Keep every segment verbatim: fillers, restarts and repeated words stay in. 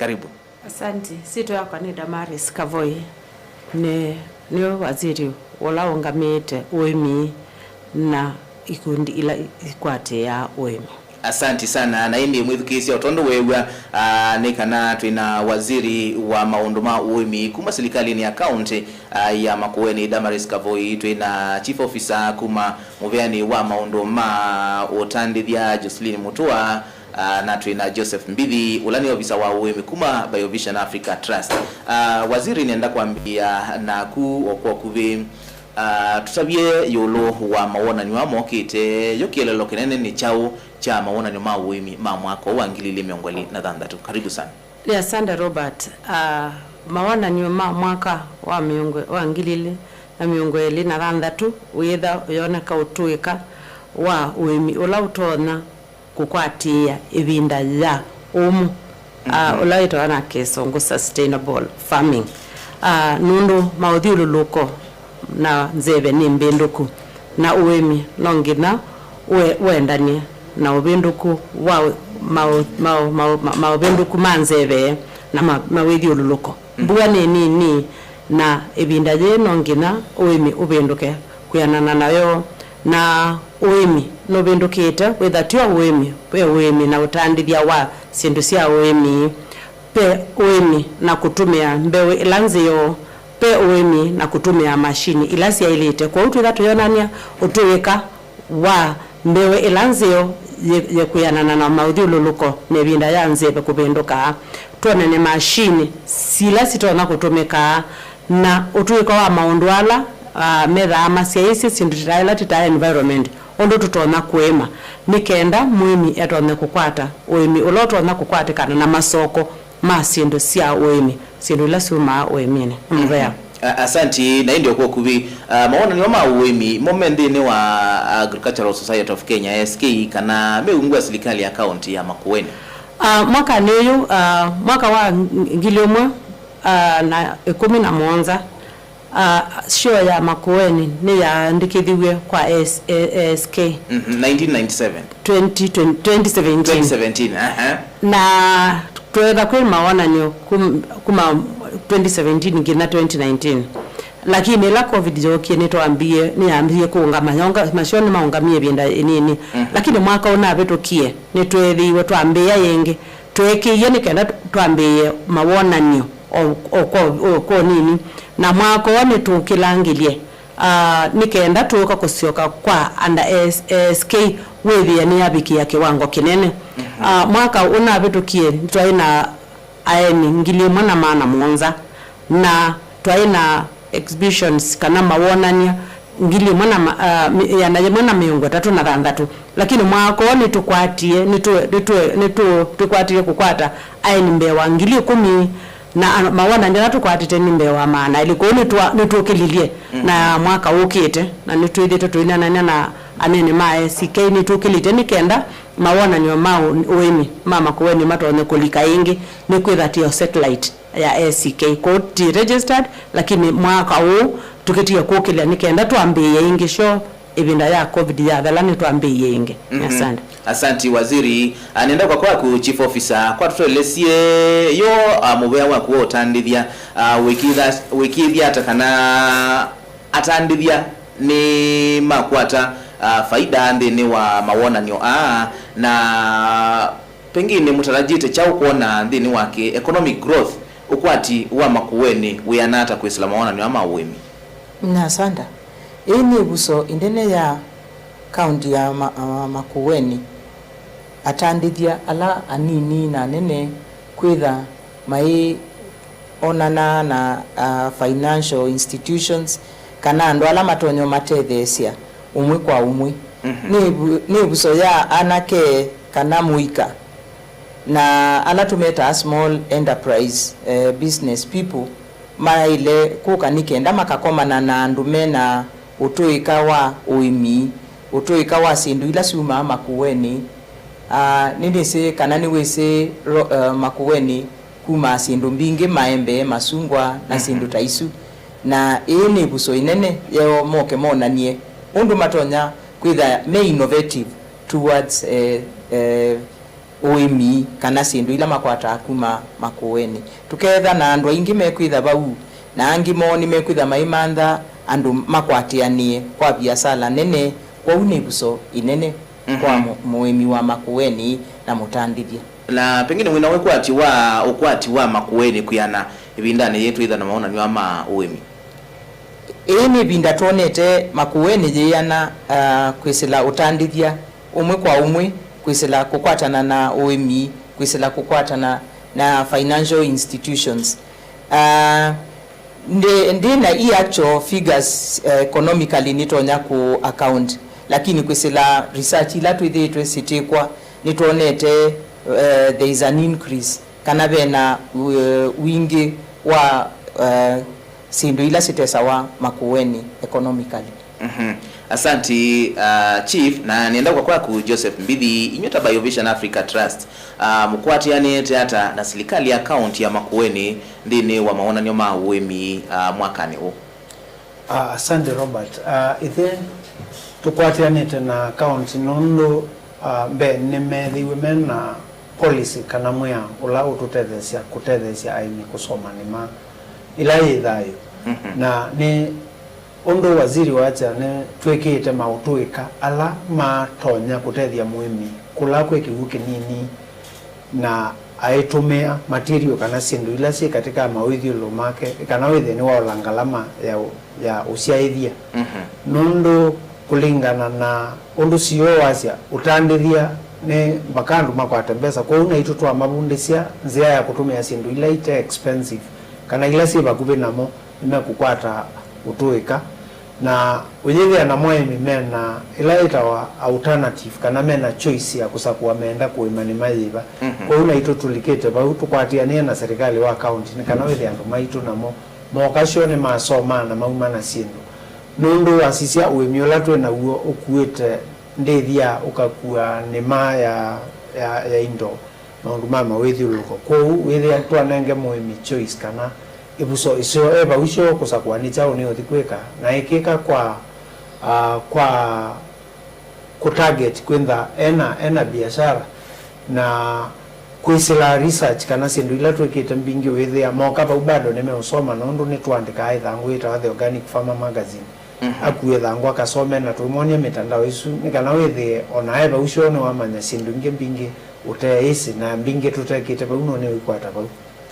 Karibu. Asanti. Syĩtwa yakwa nĩ Damaris Kavoi. Nĩ, nĩ waziri ũla ũngamĩĩte ũĩmi na ikundi ila ikwatĩĩaa ũĩmi. Asanti sana. Na ĩndĩ mwĩthukĩĩsya, o tondũ weew'a, ah, nĩ kana twĩ na waziri wa maũndũ ma ũĩmi kuma silikalĩnĩ ya kaunti, ah, ya Makueni, Damaris Kavoi, twĩ na chief officer kuma mũvĩanĩ wa maũndũ ma ũtandĩthya, Jocelyn Mutua, ah, na twĩ na Joseph Mbithi, ũla nĩ ovisa wa ũĩmi kuma Biovision Africa Trust. Ah, waziri, nenda kwambĩĩa naku o kwa ũkuvĩ. Ah, tũtavye ĩũlũ wa mawonany'o aa mokĩte, yo kĩeleelo kĩnene nĩ kyaũ kya mawonany'o ma ũĩmi ma mwaka ũũ wa ngili ilĩ mĩongo ĩlĩ na thanthatũ? Karibu sana. Nĩ asante Robert. Ah, mawonany'o ma mwaka wa mĩongo, wa ngili ilĩ na mĩongo ĩlĩ na thanthatũ wĩĩtha ũyoneka ũtũĩka wa ũĩmi ũla ũtonya kũkwatĩĩa ĩvinda ya ũmũ, ah, ũla wĩtawa na Kĩsũngũ sustainable farming, ah, nũndũ maũthyũlũlũko na nzeve nĩ mbĩndũku, na ũĩmi no nginya ũe-, ũendany'e na ũvĩndũku wa ũ-, maũ-, maũ-, maũ-, ma-, maũvĩndũku ma nzeve na ma-, mawĩthyũlũlũko. Mbua nĩ nini, na ĩvinda yĩĩ no nginya ũĩmi ũvĩndũke kwĩanana nayo. Na ũĩmi nũvĩndũkĩte, wĩtha tyo ũĩmi, ve ũĩmi na ũtandĩthya wa syĩndũ sya ũĩmi, ve ũĩmi na kũtũmĩa mbeũ ĩla nzeo, ve ũĩmi na kũtũmĩa mashini ila syaĩlĩte. Kwoou twĩtha tũyonany'a ũtũĩka wa mbeũ ĩla nzeo yĩ-, yĩkwĩanana na maũthyũlũlũko na ĩvinda ya nzeve kũvĩndũka, twonany'e mashini sila sitonya kũtũmĩka, na ũtũĩka wa maũndũ ala, ah, methaa masyaĩĩsye syĩndũ ta ĩla tĩtaa environment, ũndũ tũtonya kũĩma, nĩ kenda mũĩmi etonye kũkwata ũĩmi ũla ũtonya kũkwatĩkana na masoko ma syĩndũ sya ũĩmi, syĩndũ ila syumaa ũĩminĩ. Nĩ mũvea. A-, asanti. Na ĩndĩ o kwa ũkuvĩ, ah, mawonany'o ma ũĩmi mo me nthĩnĩ wa Agricultural Society of Kenya, A S K, kana me ungu wa silikalĩ ya kaunti ya Makueni? Ah, mwakanĩ ũyũ, ah, mwaka wa ng-, ngili ũmwe, ah, na ĩkũmi na mũonza, ah, show ya Makueni nĩyaandĩkĩthiw'e kwa S-, A-, A S K. Mhm, nineteen ninety-seven. Twenty, twenty, twenty seventeen. Twenty seventeen, aha. Na tweetha kwĩ mawonany'o kum-, kuma twenty seventeen nginya twenty nineteen. Lakini ĩla covid yookie, nĩtwambie, nĩyambie kũũngama, yonga-, masyo nĩmaũngamie ĩvinda ĩnini. Mhm. Lakini mwaka ũnavĩtũkie, nĩtweethĩiwe twambĩĩa yĩngĩ. Tweekĩie nĩ kenda twambĩĩe mawonany'o o, o kwa, o kwa ũnini, na mwaka ũũ nĩtũkĩlangĩlye, ah, nĩ kenda tũũka kũsyoka kwa under A S K wĩthĩe nĩyavikĩa kĩwango kĩnene. Mhm. Ah, mwaka ũnavĩtũkie twaĩ na aeni ngili ĩmwe na maana mũonza, na twaĩ na exhibitions kana mawonany'a ngili ĩmwe na ma-, ah, mi-, ĩana yĩmwe na mĩongo ĩtatũ na thanthatũ, lakini mwaka ũũ nĩtũkwatie, nĩtũ-, nĩtũ-, nĩtũ-, twĩkwatĩtye kũkwata aeni mbee wa ngili ĩkũmi, na ano-, mawonany'a ala tũkwatĩte nĩ mbee wa maana elĩ, kwoou nĩtwa-, nĩtũkĩlilye na mwaka ũkĩte, na nĩtwĩthĩĩtwe tũineenany'a na anene ma A S K, nĩtũkĩlĩte nĩ kenda mawonany'o ma ũ-, ũĩmi ma Makueni matonye kũlika ĩngĩ, nĩkwĩtha tĩ o satellite ya A C K. Kwoou ti registered, lakini mwaka ũũ tũkĩtie kũkĩlya nĩ kenda twambĩĩe ĩngĩ show, ĩvinda ya covid yathela nĩtwambĩĩe ĩngĩ. Mhm. Asante. Asanti waziri. Ah, nenda kwa kwaku chief officer, kwa tũtwelesye yo, ah, mũvea waku wa ũtandĩthya, ah, wĩkĩtha-, wĩkĩĩthya ata kana atandĩthya nĩmakwata, ah, faida nthĩnĩ wa mawonany'o aa, na pengine mũtarajĩte kyaũ kwona nthĩnĩ wa kĩ economic growth, ũkwati wa Makueni wĩana ata kwĩsĩla mawonany'o aa ma ũĩmi? Nĩ asanda. Ĩĩ nĩ ĩvuso ĩnene ya kaunti ya Ma-, ah, Makueni, atandĩthya ala anini na anene kwĩtha mayĩonana na, ah, financial institutions kana andũ ala matonya ũmatetheesya ũmwe kwa ũmwe. Mhm. Nĩ ĩvu-, nĩ ĩvuso ya anake kana mũika, na ala tũmetaa small enterprise, eh, business people, maĩle kũka nĩ kenda makakomana na andũ me na ũtũĩka wa ũĩmi, ũtũĩka wa syĩndũ ila syumaa Makueni. Ah, nĩnĩsĩ kana nĩwĩsĩ ro-, eh, Makueni kumaa syĩndũ mbingĩ, maembe, masungwa, na syĩndũ ta isu. Na ĩĩ nĩ ĩvuso ĩnene yoo moke monany'e ũndũ matonya kwĩtha me innovative towards, eh, eh, ũĩmi kana syĩndũ ila makwataa kuma Makueni. Tũkeetha na andũ aingĩ mekwĩtha vau, na angĩ moo nĩmekwĩtha maimantha andũ makwatĩanĩe kwa viasala nene, kwoou nĩ ĩvuso ĩnene kwa Mhm. mũ- mũĩmi wa Makueni na mũtandĩthya. Na pengine wĩna wĩkwatyo wa ũkwati wa Makueni kwĩana ĩvindanĩ yĩĩ twĩtha na mawonany'o ma ũĩmi? Ĩĩ nĩ ĩvinda twonete Makueni yĩana, ah, kwĩsĩla ũtandĩthya ũmwe kwa ũmwe, kwĩsĩla kũkwatana na ũĩmi, kwĩsĩla kũkwatana na financial institutions. Ah, ndi, ndi na i actual figures, eh, economically nĩtonya kũ account, lakini kwĩsĩla research ila twĩthĩĩtwe sitĩkwa, nĩtwonete, eh, there is an increase, kana vena, eh, wingĩ wa, eh, syĩndũ ila sitesawa Makueni economically. Mhm. Asanti, uh, Chief, na nĩenda kwa kwaku Joseph Mbithi, inyw'ĩ ta Biovision Africa Trust, uh, mũkwatĩanĩte ata na silikalĩ ya kaunti ya Makueni nthĩnĩ wa mawonany'o ma ũĩmi, uh, mwakanĩ ũũ? Ah, asante Robert. Ah, ithyĩ tũkwatĩanĩte na kaunti nũndũ, ah, mbee nĩmeethĩiwe me na policy kana mwĩao ũla ũtũtetheesya kũtetheesya aĩmi kũsoma nĩma ĩla yĩ thayũ. Mhm. Na nĩ ũndũ waziri wasya, nĩtwĩkĩĩte maũtũĩka ala matonya kũtethya mũĩmi kũla kwĩ kĩw'ũ kĩnini na aitũmĩa material kana syĩndũ ila syĩ katĩ ka mawĩthyũlũlũko make, kana wĩthĩe nĩwaola ngalama ya, ya ũsyaĩthya. Mhm. Nũndũ kũlingana na ũndũ C E O wasya, ũtandĩthya nĩ mpaka andũ makwate mbesa, kwoou naitũ twamavundĩsya nzĩa ya kũtũmĩa syĩndũ ila ite expensive kana ila syĩ vakuvĩ namo nĩmekũkwata ũtũĩka. Na ũyĩthĩa namo aĩmi mena ĩla yĩtawa alternative, kana mena choice ya kũsakũa meenda kũĩma nĩma yĩva. Mhm. Kwoou naitũ tũlikĩte vau tũkwatĩanĩe na serikali wa kaunti nĩ kana wĩthĩa andũ maitũ namo mooka syoo nĩmasomaa na mauma na syĩndũ. Nũndũ wasisya ũĩmi ũla twĩ naw'o ũkuĩte ndĩthya ũkakua nĩma ya, ya, ya indo, maũndũ ma mawĩthyũlũlũko. Kwoou wĩthĩa twanenge mũĩmi choice kana ĩvuso ĩseo e vau syoo kũsakũa nĩ kyaũ nĩũthi kwĩka, na ĩkĩka kwa, ah, kwa kũ target kwĩntha ena, ena biashara, na kwĩsĩla research kana syĩndũ ila twĩkĩte mbingĩ wĩthĩa moka vau bado nĩmeũsoma, nũndũ nĩtũandĩkaa ĩthangũ yĩtawa The Organic Farmer Magazine. Mhm. Akue ĩthangũ akasome na twĩmwony'a mĩtandao ĩsu nĩ kana wĩthĩe ona e vau syoo nĩwamanya syĩndũ ingĩ mbingĩ ũteĩsĩ, na mbingĩ tũtekĩte vau no nĩwĩkwata vau.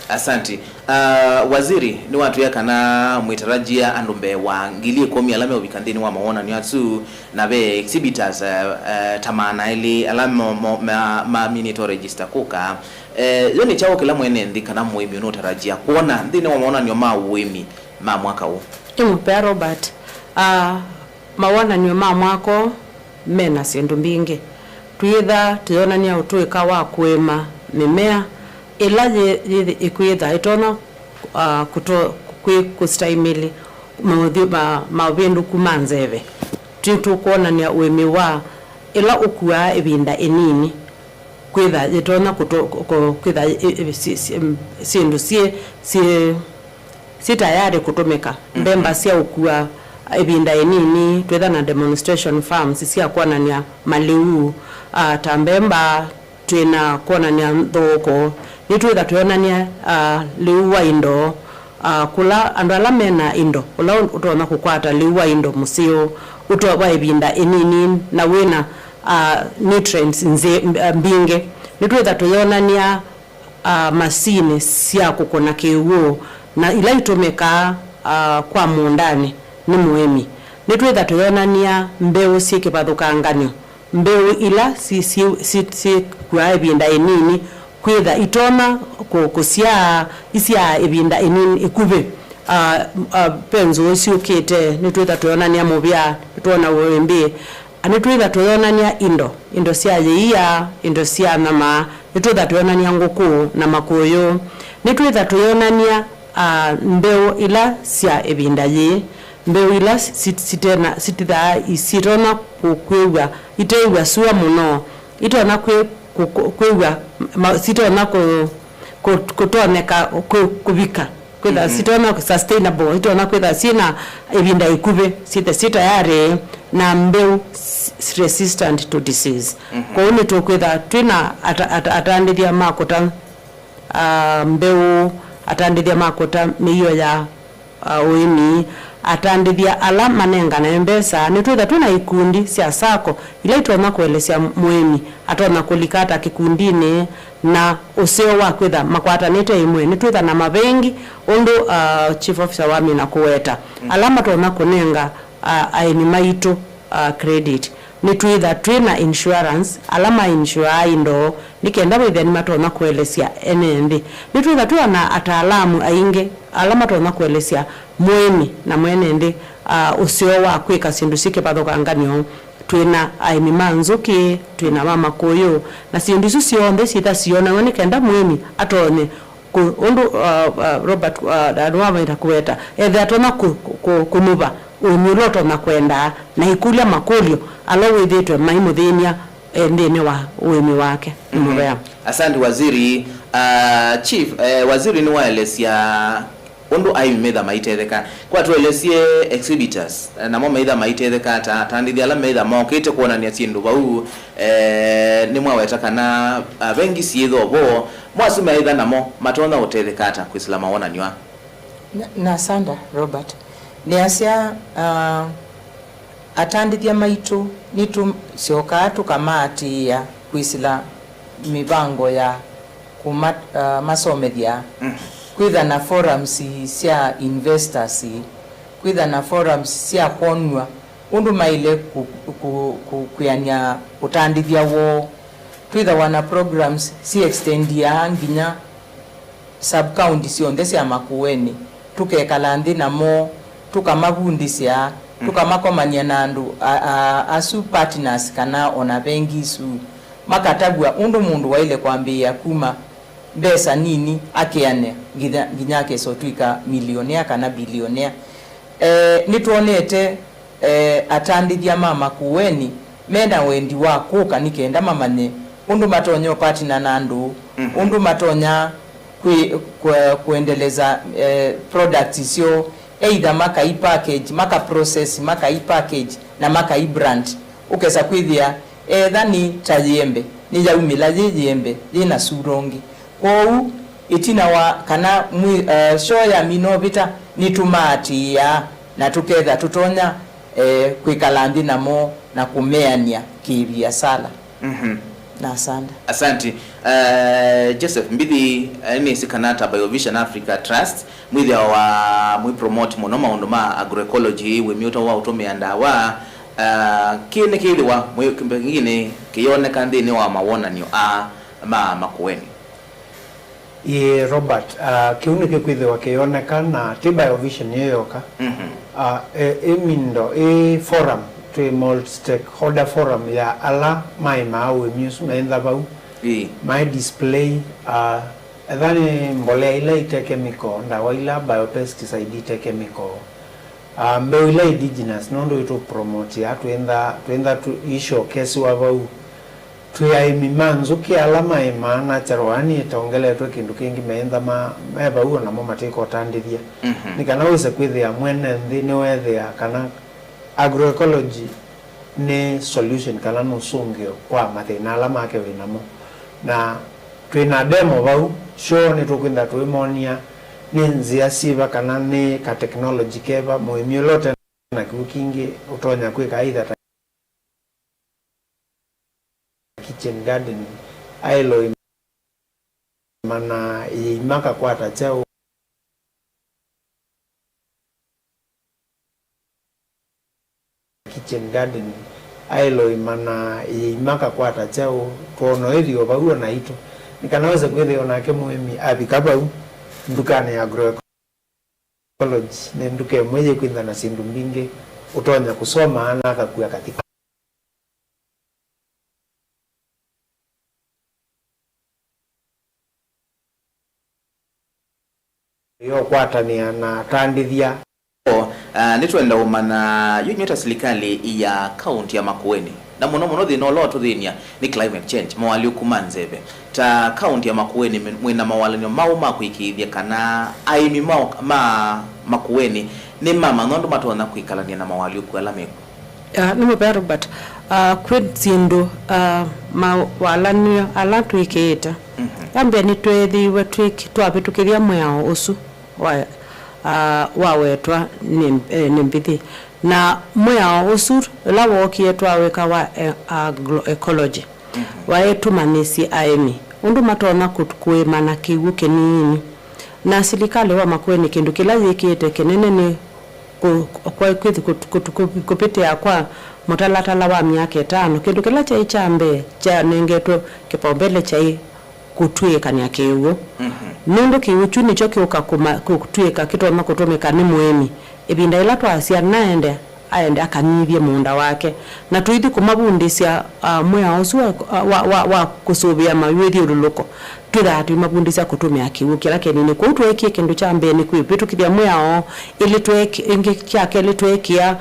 Asanti. Uh, waziri, nĩwatwĩa kana mwĩtarajia andũ mbee wa ngili ĩkũmi ala meũvika nthĩnĩ wa mawonany'o asu, na ve exhibitors, uh, uh, ta maana elĩ ala mo, mo, ma, maminĩtwe register kũka. Eh, yo nĩ kyaũ kĩla mwene nthĩ kana mũĩmi ũnũtarajia kwona nthĩnĩ wa mawonany'o ma ũĩmi ma mwaka ũũ? Ĩ mũvea Robert, uh, mawonany'o ma mwaka ũũ me na syĩndũ mbingĩ. Twĩtha tũyonany'a ũtũĩka wa kũĩma mĩmea ĩla yĩ, yĩ, ĩkwĩtha ĩtonya, ah, kũto-, kwĩ, kũstaimĩlĩ maũthyũ-, ma, mavĩndũku ma nzeve. Nĩtũkwonany'a ũĩmi wa ĩla ũkuaa ĩvinda ĩnini kwĩtha yĩtonya kũto-, kũ-, kwĩtha ĩ-, ĩ-, si-, si-, em, syĩndũ syĩ, syĩ, syĩ tayarĩ kũtũmĩka. Mhm. Mbemba sya ũkua ĩvinda ĩnini, twĩtha na demonstration farms sya kwonany'a malĩu, ah, ta mbemba, twĩ na kwonany'a nthũũkũ, nĩtwĩtha tũyonany'a, ah, lĩu wa indo, ah, kũla andũ ala me na indo, ũla ũ-, ũtonya kũkwata lĩu wa indo mũseo, ũto-, wa ĩvinda ĩnini, na wĩ na, ah, nutrients nzĩ-, mb-, ah, mbingĩ. Nĩtwĩtha tũyonany'a, ah, masinĩ sya kũkũna kĩw'ũ na ila itũmĩkaa, ah, kwa mũũndanĩ nĩ mũĩmi. Nĩtwĩtha tũyonany'a mbeũ syĩ kĩvathũkanganyo, mbeũ ila si-, si-, si-, syĩkuaa ĩvinda ĩnini kwĩtha itonya kũ-, kũsyaa, isyaa ĩvinda ĩnini ĩkuvĩ. Ah, ah, ve nzũũ syũkĩte, nĩtwĩtha tũyonany'a mũvea, nĩtwona ũĩmbĩ, na nĩtwĩtha tũyonany'a indo, indo sya yĩia, indo sya nyama, nĩtwĩtha tũyonany'a ngũkũ na makũyũ, nĩtwĩtha tũyonany'a, ah, mbeũ ila sya ĩvinda yĩĩ, mbeũ ila si-, sitena-, sitithaa i-, sitonya kũ-, kwĩw'a, iteĩw'a sua mũno, itonya kwĩ-, kũ-, kũ-, kwĩw'a ma-, sitonya kũ-, kũ-, kũtonyeka kwĩ-, kũvika, kwĩtha Mhm. sitonya sustainable, itonya kwĩtha syĩ na ĩvinda ĩkuvĩ, syĩthe syĩ tayarĩ na mbeũ s-, resistant to disease. Mhm. Kwoou nĩtũkwĩtha twĩ na ata-, ata-, atandĩthya ma kũta, ah, mbeũ, atandĩthya ma kũta mĩio ya, ah, ũĩmi, atandĩthya ala manenganae mbesa. Nĩtwĩtha twĩ na ikundi sya sacco ila itonya kũelesya mũĩmi atonya kũlika ata kĩkundinĩ, na ũseo wa kwĩtha makwatanĩte ĩmwe. Nĩtwĩtha na mavengi, ũndũ, ah, Chief Officer wamina kũweta, ala matonya kũnenga, ah, aĩmi maitũ, ah, credit. Nĩtwĩtha twĩ na insurance, ala ma insuraa indo, nĩ kenda wĩthĩa nĩmatonya kũelesya ene nthĩ. Nĩtwĩtha twĩ na ataalamu aingĩ ala matonya kũelesya mũĩmi na mwene nthĩ, ah, ũseo wa kwĩka syĩndũ syĩ kĩvathũkanganyo. Twĩ na aĩmi ma nzũkĩ, twĩ na ma makũyũ, na syĩndũ isu syonthe syĩtha sionanw'a nĩ kenda mũĩmi atonye kũ-, ũndũ, uh, uh, Robert, uh, nĩwamaĩta kũweta, ethĩa atonya kũ-, kũ-, kũnyuva ũĩmi ũla ũtonya kwendaa na ikũlya makũlyo ala wĩthĩĩtwe maimũthĩny'a, eh, nthĩnĩ wa ũĩmi wake. Nĩ mũvea. Asante waziri. Uh, Chief, eh, waziri nĩwaelesya ũndũ aĩmi metha maitetheka. Kwa tũelesye exhibitors, eh, namo metha maitetheka ata, atandĩthya ala metha mokĩte kwonany'a syĩndũ vau, eh, nĩmwaweta kana, ah, vengi syĩtho vo, mwasu metha namo matonya ũtetheka ata kwĩsĩla mawonany'o aa? Na, na asanda, Robert. Nĩasya, ah, atandĩthya maitũ nĩtũsyokaa tũkamaatĩĩa kwĩsĩla mĩvango ya kũma-, ah, masomethya, kwĩtha na forums sya investors, kwĩtha na forums sya kwonw'a ũndũ maĩle kũ-, kũ-, kũ-, kwĩanĩa ũtandĩthya woo. Twĩthawa na programs si extendiaa nginya sub-county syonthe sya Makueni, tũkekala nthĩ namo, tũkamavundĩsya, tũkamakomany'a na andũ a, a, asu partners kana o na vengi isu, makatavw'a ũndũ mũndũ waĩle kwambĩĩa kuma mbesa nini akĩanĩa nginya, nginya akesa ũtw'ĩka millionaire kana billionaire. E, nĩtwonete eh, atandĩthya ma Makueni me na wendi wa kũka nĩ kenda mamanye ũndũ matonya ũpatana na andũ, ũndũ matonya kwĩ-, kwe-, kũendeleza, eh, products syoo, either makai package, maka process, makai package, na makai brand. Ũkesa kwĩthĩa etha nĩ ta yĩembe, nĩyaumĩla yĩ yĩembe yĩ na sura ũngĩ. Kwoou, ĩtina wa kana mwi-, eh, show yamina ũvĩta, nĩtũmaatĩĩaa na tũketha tũtonya, eh, kwĩkala nthĩ namo na kũmeany'a kĩviasala. Mhm. Na asanda. Asanti. Eh, Joseph Mbithi, eh, nĩsĩ kana ta Biovision Africa Trust mwĩthĩawa wa mwĩ promote mũno maũndũ ma agroecology, wĩmi ũtao wa ũtũmĩa ndawa, eh, kĩĩ nĩkĩthĩwa mwĩ-, pengine kĩyoneka nthĩnĩ wa mawonany'o aa ma Makueni? Ĩĩ, Robert, ah, kĩu nĩkĩkwĩthĩwa kĩyoneka, na ti Biovision ĩyo yoka. Mhm. Ah, e, ĩ mindo, ĩ forum, twĩ multi-stakeholder forum ya ala maĩmaa ũĩmi ũsu me ntha vau. Ĩĩ. Maĩ display, ah, etha nĩ mbolea ila ite chemical, ndawa ila biopesticide ite chemical, ah, mbeũ ila indigenous, nũndũ ĩtũpromotea, twĩntha, twĩntha tũ-, ishowcasiwa vau. Twĩ aĩmi ma nzũkĩ ala maĩmaa natural, yani ĩtongeletwe kĩndũ kĩngĩ, meĩntha ma, me vau o namo matĩkotandĩthya. Mhm. Nĩ kana wĩse kwĩthĩa mwene nthĩ nĩweethĩa kana agroecology nĩ solution kana nĩ ũsũngĩo kwa mathĩna ala make wĩ namo. Na twĩ na demo vau, show nĩtũkwĩnda tũĩmonia nĩ nzĩa syĩva kana nĩ ka technology keva mũĩmi ũla ũte na kĩw'ũ kingĩ ũtonya kwĩka either ta kitchen garden, aĩlo ĩmana ĩima kakwata kyaũ, kitchen garden, aĩlo ĩmana ĩima kakwata kyaũ, twono ĩthi o vau o naitũ, nĩ kana wĩse kwĩthĩa o nake mũĩmi avika vau ndukanĩ ya Agroeco. College nĩ nduka ĩmwe yĩkwĩntha na syĩndũ mbingĩ ũtonya kũsoma na akakua katika yokwatanĩa na atandĩthya. Ah, nĩtwenda ũmanya yu nyw'e ta silikalĩ ya kaunti ya Makueni, na mũno mũno thĩna ũla ũtũthĩny'a nĩ climate change, moalyũku ma nzeve. Ta kaunti ya Makueni, mwĩ na mawalany'o maũ ma kũĩkĩĩthya kana aĩmi ma, ma Makueni nĩmamanya ũndũ matonya kwĩkalany'a na moalyũku ala mekw'o? Ah, nĩ mũvea Robert. Ah, kwĩ syĩndũ, ah, mawalany'o ala twĩkĩĩte. Mhm. Ya mbee nĩtweethĩiwe twĩk- twavĩtũkĩthya mwĩao ũsu wa, ah, wawetwa nĩ, eh, nĩ Mbithi. Na mwĩao ũsu ũla wookie twawĩka wa, eh, agroecology. Mhm. Waetũmanyĩsye aĩmi ũndũ matonya kũ-, kũĩma na kĩw'ũ kĩnini. Na silikalĩ wa Makueni kĩndũ kĩla yĩkĩĩte kĩnene nĩ kũ-, kwa-, kwĩthi-, kũ-, kũ-, kũ-, kũvĩtĩa kwa mũtalatala wa myaka ĩtano. Kĩndũ kĩla kyaĩ kya mbee kyanengetwe kĩpaũmbele kyaĩ kũtw'ĩĩkany'a kĩw'ũ. Mhm. Nũndũ kĩw'ũ kyu nĩkyo kĩũka kũma-, kũtw'ĩka kĩtonya kũtũmĩka nĩ mũĩmi. Ĩvinda yĩla twasya naende, aende akanyivye mũũnda wake. Na tũithi kũmavundĩsya, ah, mwĩao ũsu wa, wa, wa, wa kũsũvĩa mawĩthyũlũlũko, twĩthaa tũimavundĩsya kũtũmĩa kĩw'ũ kĩla kĩnini. Kwoou tweekie kĩndũ kya mbee nĩ kwĩvĩtũkĩthya mwĩao, ĩlĩ tweek-, ĩngĩ kya kelĩ tweekĩa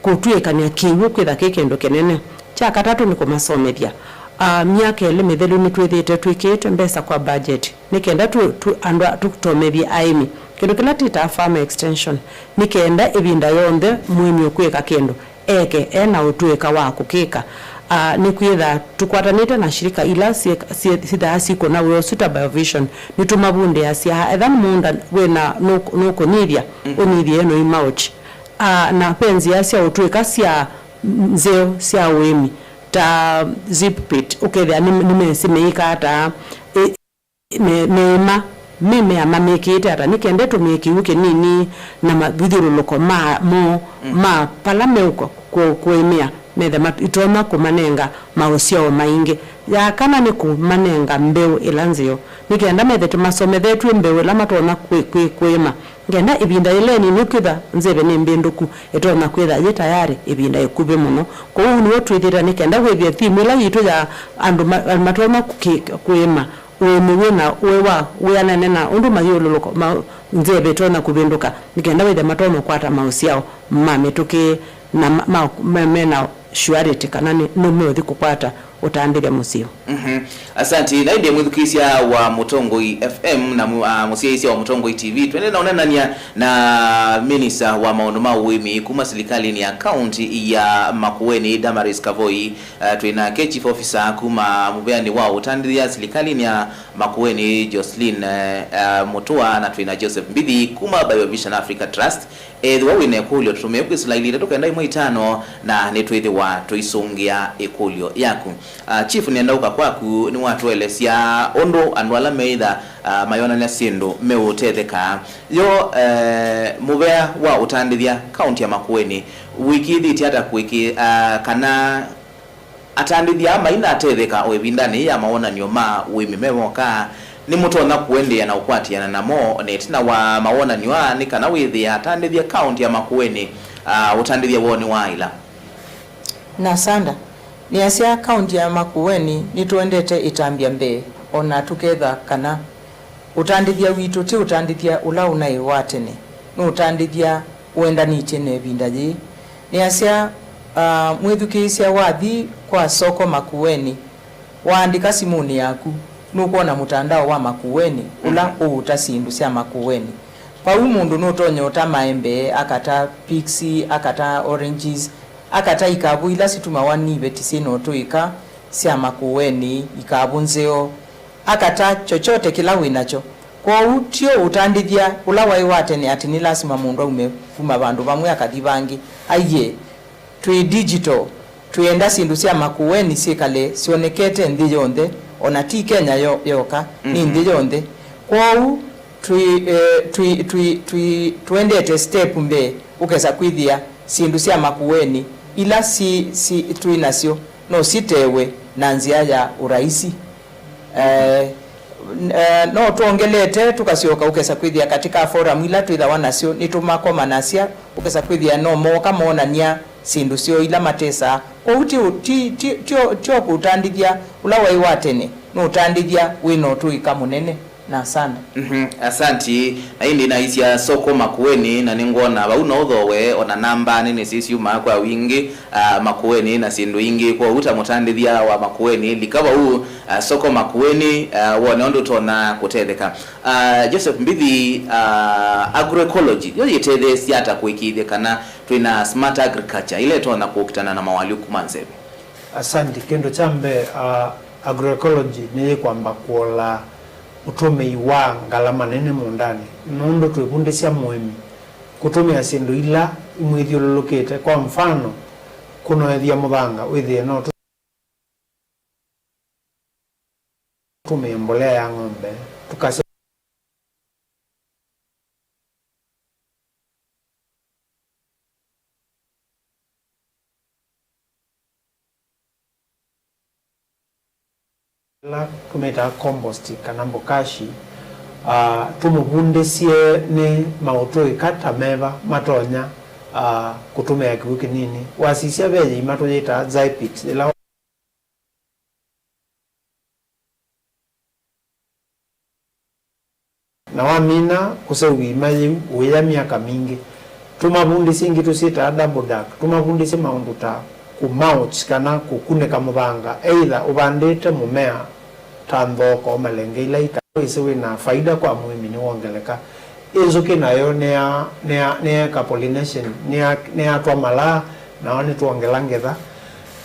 kũtw'ĩĩkany'a kĩw'ũ kwĩtha kĩ kĩndũ kĩnene. Kya katatũ nĩ kũmasomethya. Ah, myaka ĩlĩ mĩthelu nĩtwĩthĩĩte twĩkĩĩte mbesa kwa budget nĩ kenda tũ, tũ, andũ a, tũtomethye aĩmi. Kĩndũ kĩla twĩtaa farm extension, nĩ kenda ĩvinda yonthe mũĩmi ũkwĩka kĩndũ eke e na ũtũĩka wa kũkĩka. Ah, nĩkwĩtha tũkwatanĩte na shirika ila syĩk-, syĩ-, syĩthaa sikũna wĩa ũsu ta Biovision, nĩtũmavundĩasya, etha nĩ mũũnda wĩna nũk-, nũkũnyivya, ũnyivye ĩno mulch. Ah, na ve nzĩa sya ũtũĩka sya nzeo sya ũĩmi, ta zip pit, ũkethĩa nĩ, nĩmesĩ meĩka ata, ĩ, me, meĩma mĩmea mamĩkĩĩte ata, nĩ kenda ĩtũmĩe kĩw'ũ kĩnini na mavithyũlũlũko ma, mo, ma vala meũka kũ-, kũĩmĩa, methe mat-, itonya kũmanenga maũsyao maingĩ. Ya kana nĩ kũmanenga mbeũ ĩla nzeo, nĩ kenda methe tũmasomethetw'e mbeũ ĩla matonya kwĩ-, kwĩ-, kũĩma. Ngenda ĩvinda yĩla ĩnini kwĩtha nzeve nĩ mbĩndũku, ĩtonya kwĩtha yĩ tayarĩ ĩvinda ĩkuvĩ mũno. Kwoou nĩw'o twĩthĩĩte nĩ kenda wĩthĩe thimu ĩla yitũ ya andũ ma-, matonya kũkĩ-, kũĩma ũĩmi wĩ na ũĩ wa wĩanene na ũndũ mathyũlũlũko ma nzeve ĩtonya kũvĩndũka, nĩ kenda wĩthĩe matonya ũkwata maũsyao ma mĩtũkĩ na ma, ma, me, me na surety kana nĩ, nĩmeũthi kũkwata ũtandĩthya mũseo. Mhm. Asanti. Na ĩndĩ mwĩthukĩĩsya wa Mũtongoi F M na mu-, ah, mũsyaĩĩsya wa Mũtongoi T V, twendee na ũneenany'a na minista wa maũndũ ma ũĩmi kuma silikalĩnĩ ya kaunti ya Makueni, Damaris Kavoi. Ah, twĩ nake chief officer kuma mũveanĩ wa ũtandĩthya silikalĩnĩ ya Makueni, Jocelyn, eh, ah, Mutua, na twĩ na Joseph Mbithi kuma Biovision Africa Trust. Ethĩwa wĩ na ĩkũlyo, tũtũmĩe kwĩsĩla ilĩ itatũ kenda ĩmwe itano, na nĩtwĩthĩwa tũisũngĩa ĩkũlyo yaku. Ah, Chief, nĩenda ũka kwaku, nĩwatũelesya ũndũ andũ ala meĩtha, ah, mayonany'a syĩndũ meũtetheka. Yo, eh, mũvea wa ũtandĩthya kaunti ya Makueni wĩkĩĩthĩtye ata kũĩkĩ-, ah, kana atandĩthya aa mainatetheka o ĩvindanĩ yĩĩ ya mawonany'o ma ũĩmi me moka? Nĩmũtonya kũendeea na ũkwatĩana namo o na ĩtina wa mawonany'o aa, nĩ kana wĩthĩe atandĩthya kaunti ya Makueni, ah, ũtandĩthya woo nĩwaaĩla? Nasanda, nĩasya kaunti ya Makueni nĩtũendete ĩtambya mbee, o na tũketha kana ũtandĩthya witũ ti ũtandĩthya ũla ũnaĩ wa tene, nĩ ũtandĩthya ũendanĩtye na ĩvinda yĩĩ. Nĩasya, ah, mwĩthukĩĩsya wathi kwa soko Makueni, waandĩka simũnĩ yaku, nũkwona mũtandao wa Makueni ũla ũũta syĩndũ sya Makueni. Vau mũndũ nũtonya ũta maembe, akata pixi, akata oranges, akata ikavũ ila situmawa nĩ iveti syĩ na ũtũĩka sya Makueni, ikavũ nzeo, akata chochote kĩla wĩ nakyo. Kwoou ti ũtandĩthya ũla waĩ wa tene atĩ nĩ lasima mũndũ aume kuma vandũ vamwe akathi vangĩ. Aiee, twĩ digital, twĩenda syĩndũ sya Makueni syĩkale syonekete nthĩ yonthe, o na ti Kenya yo-, yoka, nĩ nthĩ yonthe. Kwoou twĩ, eh, twĩ, twĩ, twĩ, tũendete step mbee ũkesa kwĩthĩa syĩndũ sya Makueni ila si, si, twĩ nasyo no sitewe na nzĩa ya ũraisi. Eh, n-, eh, no twongelete, tũkasyoka ũkesa kwĩthĩa katika forum ila twĩthawa nasyo, nĩtũmakomanasya, ũkesa kwĩthĩa no mooka moonany'a syĩndũ syoo ila matesaa. Kwoou ti ũ-, ti, ti, ti o, ti o kũtandĩthya ũla waĩ wa tene, nĩ ũtandĩthya wĩ na ũtũĩka mũnene. Na asante. Mhm, asanti. Na ĩndĩ naisya soko Makueni, na nĩngwona vau no ũthowe, ona namba nene syĩsyumaa kwa wingĩ, ah, Makueni na syĩndũ ingĩ. Kwoou ta mũtandĩthya wa Makueni, lika vau, ah, soko Makueni, ah, wone ũndũ ũtonya kũtetheka. Ah, Joseph Mbithi, ah, agroecology yo yĩtetheesya ata kũĩkĩĩthya kana twĩ na smart agriculture ĩla ĩtonya kũkitana na mawalyũku ma nzeve? Asanti. Kĩndũ kya mbee, ah, agroecology nĩyĩkwamba kũola ũtũmĩi wa ngalama nene mũũndanĩ, nũndũ twĩvundĩsya mũĩmi kũtũmĩa syĩndũ ila imwĩthyũlũlũkĩte. Kwa mfano, kũnoethya mũthanga, wĩthĩe no tũtũmĩe mbolea ya ng'ombe, tũkasya ĩla tũmĩtaa compost kana mbokashi, ah, tũmũvundĩsye nĩ maũtũĩka ta meva matonya, ah, kũtũmĩa kĩw'ũ kĩnini. Wasisya ve yĩima tũyĩtaa Zypit, yĩla Na wamina kũseũvya iima yĩu, ũĩa myaka mingĩ. Tũmavundĩsye ingĩ tũsyĩtaa double duck, tũmavundĩsye maũndũ ta kũ mulch kana kũkunĩka mũthanga, either ũvandĩte mũmea ta nthoko, malenge ila ita. Wĩsĩ wĩ na faida kwa mũĩmi nĩwongeleka. Ĩ nzũkĩ nayo nĩya, nĩya, nĩyeeka pollination, nĩya, nĩyatwa malaa, nao nĩtwongela ngetha.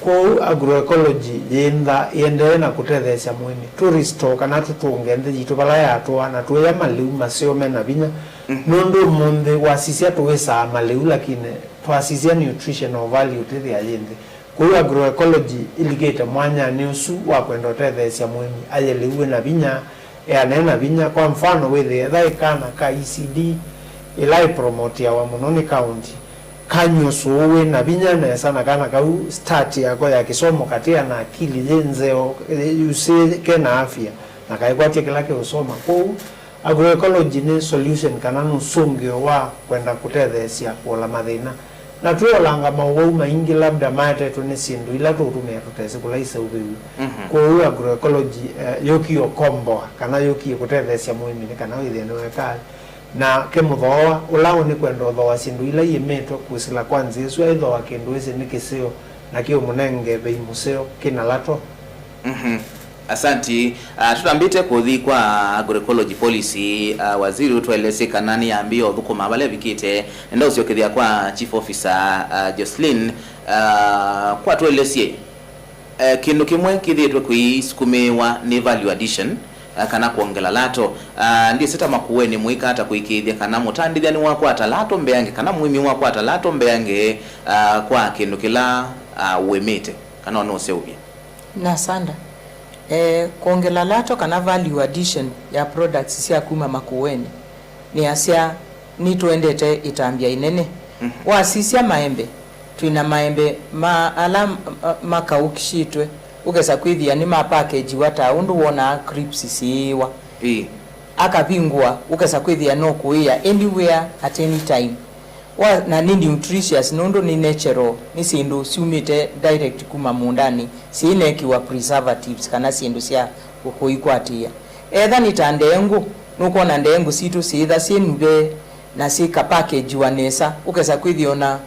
Kwoou agroecology yĩ ntha ĩendee na kũtetheesya mũĩmi tũ restore kana tũtũnge nthĩ yitũ vala yatũa, na tũĩa malĩu maseo me na vinya, nũndũ ũmũnthĩ wasisya tũwĩsaa malĩu, lakini twasisya nutritional value twĩthĩa yĩ nthĩ. Kwoou agroecology ĩlikĩte mwanyanĩ ũsu wa kwenda ũtetheesya mũĩmi aye lĩu wĩ na vinya, eanene na vinya. Kwa mfano, wĩthĩe etha ĩ kana ka E C D ĩla ĩpromotiawa mũno nĩ kaũnti, kanywe sũũ wĩ na vinya nesa, na kana kau start yako ya kĩsomo katĩa na akili yĩ nzeo, yusĩ ke na afya, na kaikwatya kĩla kĩũsoma. Kwoou agroecology nĩ solution kana nũsũngĩo wa kwenda kũtetheesya kũola mathĩna. Na twĩolanga maũwau maingĩ labda maetetwe nĩ syĩndũ ila tũũtũmĩa tũtesĩ kũla iseũvĩw'e. Kwoou agroecology, eh, yũkie ũkomboa kana yũkie kũtetheesya mũĩmi nĩ kana wĩthĩe nĩwekaa na kĩmũthooa. Ũla ũnĩ kwenda ũthooa syĩndũ ila iĩmĩtwe kũsĩla kwa nzĩa ĩsu aĩthooa kĩndũ ĩsĩ nĩ kĩseo na kĩũmũnenge vei mũseo kĩ na lato. Asanti. Ah, tũtambĩte kũthi kwa agroecology policy, ah, waziri ũtũelesye kana nĩyambĩĩa ũthũkũma vala ĩvikĩte. Nenda ũsyokethya kwa chief officer, ah, Jocelyn, ah, kwa tũelesye, eh, kĩndũ kĩmwe kĩthĩĩtwe kĩisukumĩĩwa nĩ value addition, ah, kana kwongela lato. Ah, ndyĩsĩ ta Makueni mwĩka ata kũĩkĩĩthya kana mũtandĩthya nĩwakwata lato mbeange kana mũĩmi wakwata lato mbeange, ah, kwa kĩndũ kĩla, ah, ũĩmĩte kana ũnũseũvya? Na sanda. Eh, kwongela lato kana value addition ya products sya kuma Makueni, nĩasya nĩtũendete ĩtambya ĩnene. Wasisya maembe, twĩna maembe ma ala m- makaũkishĩtwe, ũkesa kwĩthĩa nĩmapakejiwa ta ũndũ wonaa crisps syĩĩwa. Ĩĩ. Akavingũa, ũkesa kwĩthĩa no kũĩa anywhere at any time. Wa, na nĩ nutritious nũndũ nĩ natural, nĩ syĩndũ syumĩte direct kuma mũũndanĩ, syĩnekiwa preservatives kana syĩndũ sya kũikwatĩĩa. Etha nĩ ta ndeengũ, nũkwona ndeengũ sitũ syĩtha syĩ nuvee na syĩkapakejiwa nesa, ũkesa kwĩthĩa ona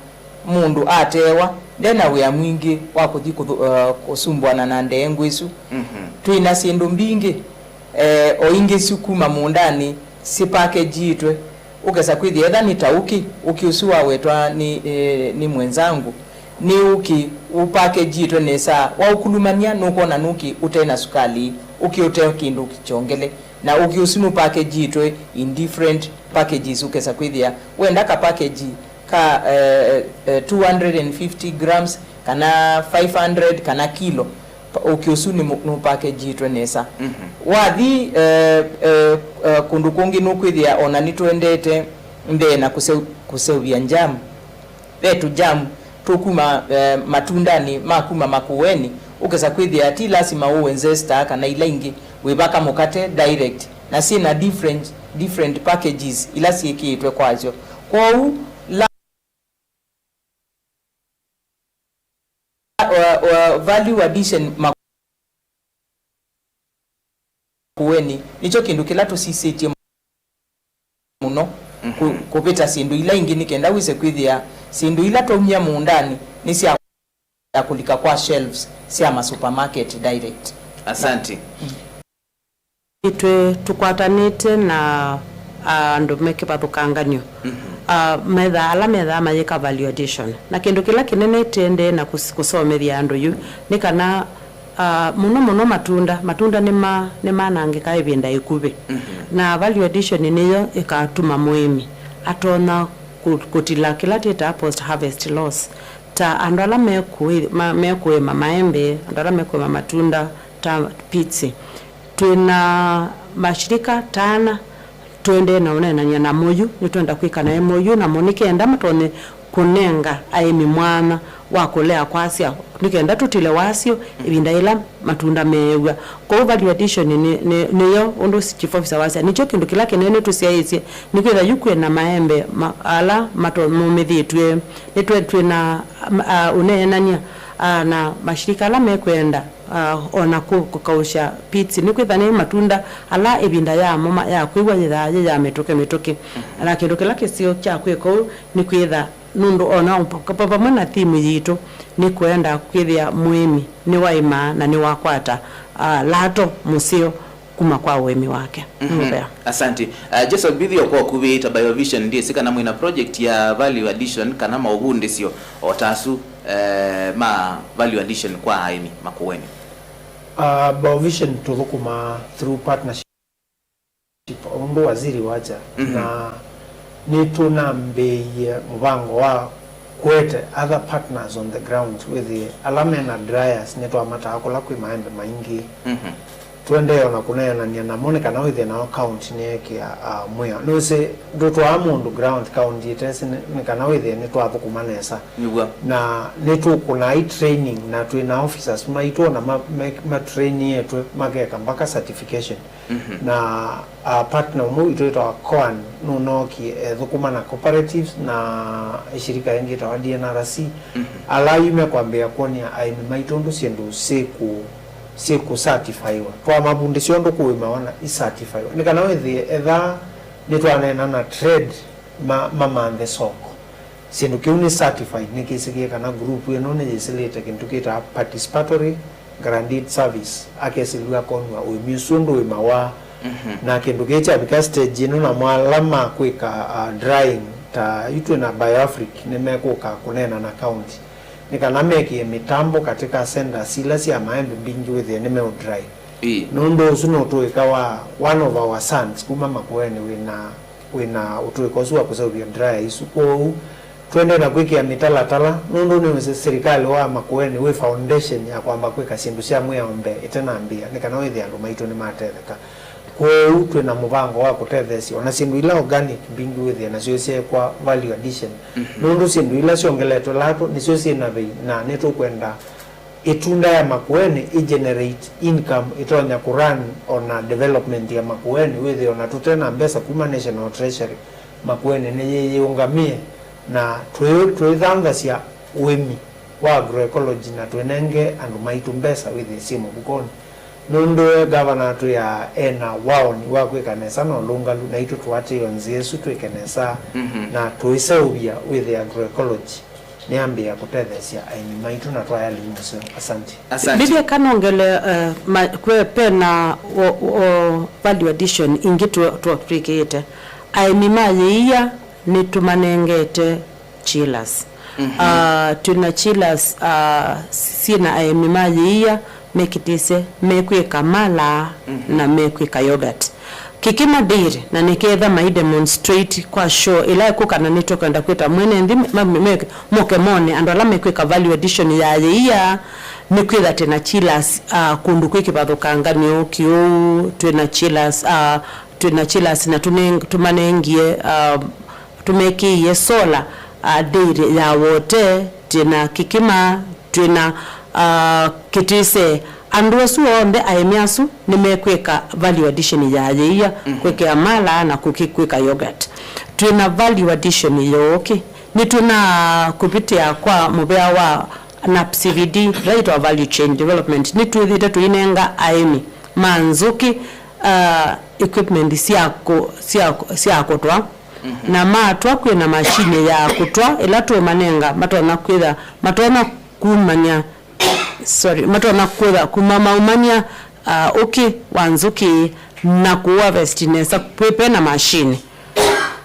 mũndũ ateewa, nde na wĩa mwingĩ wa kũthi kũthũ- uh, kũsumbũana na ndeengũ ĩsu. Twĩ na syĩndũ mbingĩ, eh, o ingĩ syu kuma mũũndanĩ syĩpakejitwe. Ũkesa kwĩthĩa etha nĩ ta ũkĩ, ũkĩ ũsu wawetwa nĩ, eh, nĩ mwenzangu, nĩ ũkĩ ũpakejitwe nesa. Waũkulumany'a nũkwona nũkĩ ũte na sukalĩ, ũkĩ ũte kĩndũ kyongele, na ũkĩ ũsu nũpakejitwe in different packages. Ũkesa kwĩthĩa wenda kapakeji ka, eh, eh, two hundred and fifty grams, kana five hundred, kana kilo, pa- ũkĩ ũsu nĩ mũ- nũpakejitwe nesa. Wathi, eh, eh, eh, kũndũ kũngĩ nũkwĩthĩa ona nĩtũendete mbee na kũseu- kũseũvya njamu. Ve tũjamu tũkuma, eh, matundanĩ ma kuma Makueni, ũkesa kwĩthĩa ti lasima ũwe zesta kana ila ingĩ, wĩvaka mũkate direct, na syĩ na different, different packages ila syĩkĩĩtwe kwasyo. Kwoou la wa, wa value addition ma- Makueni, nĩkyo kĩndũ kĩla tũsisĩtye mũno kũ-, kũvĩta syĩndũ ila ingĩ, nĩ kenda wĩse kwĩthĩa syĩndũ ila twaumya mũũndanĩ nĩ sya ya kũlika kwa shelves sya ma supermarket direct. Asante. Itwe tũkwatanĩte na andũ me kĩvathũkanganyo. Ah, methaa, ala methaa mayĩka value addition. Na kĩndũ kĩla kĩnene tĩendee na kũs-, kũsomethya andũ yu nĩ kana, ah, mũno mũno matunda, matunda nĩma-, nĩmanangĩkaa ĩvinda ĩkuvĩ. Na value addition nĩyo ĩkatuma mũĩmi atonya kũ-, kũtila kĩla twĩtaa post harvest loss. Ta andũ ala mekũĩ-, ma-, mekũĩma maembe, andũ ala mekũĩma matunda ta pitsĩ. Twĩ na mashirika tana tũendee na ũneenany'a namo yu, nĩtwenda kwĩka na M O U namo nĩ kenda matonye kũnenga aĩmi mwanya wa kũlea kwasya, nĩ kenda tũtile wasyo ĩvinda yĩla matunda meew'a. Kwoou value addition nĩ, nĩ, nĩyo ũndũ chief officer wasya, nĩkyo kĩndũ kĩla kĩnene tũsyaĩĩsye, nĩkwĩtha yu kwĩ na maembe ma, ala matomũmĩthĩtw'e. Nĩtwe twĩ na, a, ũneenany'a, a, na mashirika ala mekwenda, a, o na kũ-, kũkaũsya pitsĩ, nĩkwĩtha nĩ matunda ala ĩvinda yamo ma, ya kwĩw'a yĩthaa yĩ ya mĩtũkĩ mĩtũkĩ. Na kĩndũ kĩla kĩseo kya kwĩka ũu nĩ kwĩtha, nũndũ o na pa-, pa-, vamwe na thimu yitũ nĩ kwenda kwĩthĩa mũĩmi nĩwaĩmaa na nĩwakwata, a, lato mũseo kuma kwa ũĩmi wake. Nĩ mũvea. Asante. Uh, Joseph, mbithi o kwa ũkuvĩ ta Biovision, ndyĩsĩ kana mwĩ na project ya value addition kana maũvundĩsyo o ta asu, eh, ma value addition kwa aĩmi Makueni? Uh, Biovision tũthũkũmaa through partnership, ũndũ waziri wacha, na nĩtũnambĩĩie mũvango wa kũete other partners on the ground, wĩthĩe ala mena dryers nĩtwamataa kũla kwĩ maembe maingĩ. Tũendee o na kũneenany'a namo nĩ kana wĩthĩe nao county nĩyekĩa, ah, mwĩao. Nĩwĩsĩ ndũtwaa mũndũ ground county ĩtesĩ nĩ, nĩ kana wĩthĩe nĩtwathũkũma nesa. Nĩw'o. Na nĩtũkũnai training na twĩ na officers maitũ ona ma, me, matrainietwe makeka mpaka certification. Na, ah, partner ũmwe witũ wĩtawa Coan nũnookie ethũkũma na cooperatives na ĩshirika yĩngĩ yĩtawa D N R C, ala yu mekwambĩĩa kwony'a aĩmi maitũ ũndũ syĩndũ syĩkũ, syĩkũsatifaiwa. Twamavundĩsya ũndũ kũĩmawa na isatifaiwa nĩ kana wĩthĩe ethaa nĩtwaneena na trade ma, mamanthe soko. Syĩndũ kĩu nĩ certified, nĩkĩsĩkĩe kana group ĩno nĩyĩsĩlĩte kĩndũ kĩtaa participatory guaranteed service, akesĩlw'a akonw'a ũĩmi ũsu ũndũ wĩmawa. Na kĩndũ kĩĩ kyavika stage ĩno, namo ala ma kwĩka, uh, drying, ta yu twĩ na Bioafric, nĩmekũka kũneena na county nĩ kana mekĩe mĩtambo katika centers ila sya maembe mbingĩ wĩthĩe nĩmeũdry. Ĩĩ. Nũndũ ũsu nũtũĩka wa one of our sons kuma Makueni wĩna wĩ na ũtũĩka ũsu wa kũseũvya dryer isu. Kwoou tũendee na kwĩkĩa mĩtalatala, nũndũ nĩwĩsĩ silikalĩ wa Makueni wĩ foundation ya kwamba kwĩka syĩndũ sya mwĩao mbee ĩtenambĩĩa, nĩ kana wĩthĩe andũ maitũ nĩmatetheka. Kwoou twĩ na mũvango wa kũtetheesya o na syĩndũ ila organic mbingĩ wĩthĩe nasyo isyeekwa value addition, nũndũ syĩndũ ila syongeletwe lato nĩsyo syĩ na vei, na nĩtũkwenda ĩtunda ya Makueni ĩ generate income ĩtonya kũ run o na development ya Makueni, wĩthĩe o na tũte na mbesa kuma National Treasury, Makueni nĩyĩyĩũngamĩe, na twĩ-, twĩthanthasya ũĩmi wa agroecology na twĩnenge andũ maitũ mbesa wĩthĩe syĩ mũvukonĩ. Nũndũ we ngavana atwĩaa e na waoni wa kwĩka nesa na ũlũngalu, naitũ tũatĩĩe o nzĩa ĩsu twĩke nesa na tũiseũvya wĩthĩe agroecology nĩyambĩĩa kũtetheesya aĩmi maitũ na twaya lĩu mũseo. Asante. Asante. Ndithye kanongele, eh, ma-, kwe pena o, o value addition ingĩ tũ-, tũ-, twĩkĩĩte. Aĩmi ma yĩia nĩtũmanengete chillers. Ah, twĩna chillers, ah, syĩna aĩmi ma yĩia mekĩtĩsye mekwĩka mala na mekwĩka yogurt. Kĩkĩma Dairy, na nĩketha mai demonstrate kwa show ĩla ĩkũka, na nĩtũkwenda kwĩta mwene nthĩ me-, me-, me-, moke mone andũ ala mekwĩka value addition ya yĩia, nĩkwĩtha twĩna chillers, ah, kũndũ kwĩ kĩvathũkanganyo kĩũu, twĩna chillers, ah, twĩna chillers na tũne-, tũmanengie, ah, tũmekĩie solar, ah, dairy ya Wote, twĩna Kĩkĩma, twĩna, ah, Kĩtĩse. Andũ asu onthe, aĩmi asu, nĩmekwĩka value addition ya yĩia, kwĩkĩa mala na kũkĩ-, kwĩka yogurt. Twĩna value addition ya ũkĩ. Nĩtwĩna kũvĩtĩa kwa mũvea wa NAPCVD, right of value chain development. Nĩtwĩthĩte tũinenga aĩmi ma nzũkĩ, uh, equipment sya kũ-, sya, sya kũtwa. Mhm. Na matwa kwĩ na mashini ya kũtwa ĩla tũmanenga matonya kwĩtha, matonya kumany'a, sorry, matonya kwĩtha kuma maumany'a, uh, ũkĩ wa nzũkĩ na kũũa vesti nesa kwĩ pe na mashini.